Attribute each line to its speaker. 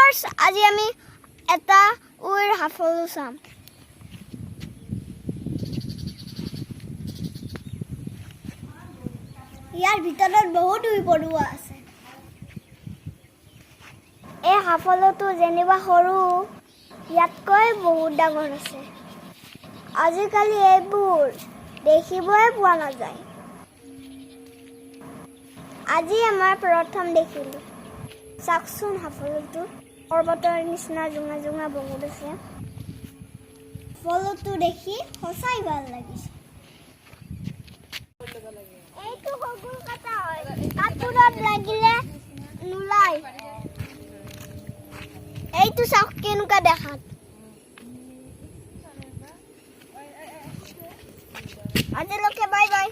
Speaker 1: Viewers, আজি আমি এটা উইৰ হাফলো চাম। ইয়াৰ ভিতৰত বহুত উই পৰুৱা আছে। এই হাফলটো যেনিবা সৰু, ইয়াতকৈ বহুত ডাঙৰ আছে। আজিকালি এইবোৰ দেখিবই পোৱা নাযায়। আজি আমাৰ প্ৰথম দেখিলোঁ। চাওকচোন, হাফলটো পৰ্বতৰ নিচিনা জোঙা জোঙা বহুত আছে। ফলটো দেখি সঁচাই ভাল লাগিছে। এইটো শগুন কটা হয়, কাপোৰত লাগিলে নোলায়। এইটো চাওক, কেনেকুৱা দেখাত। আজিলৈকে বাই বাই।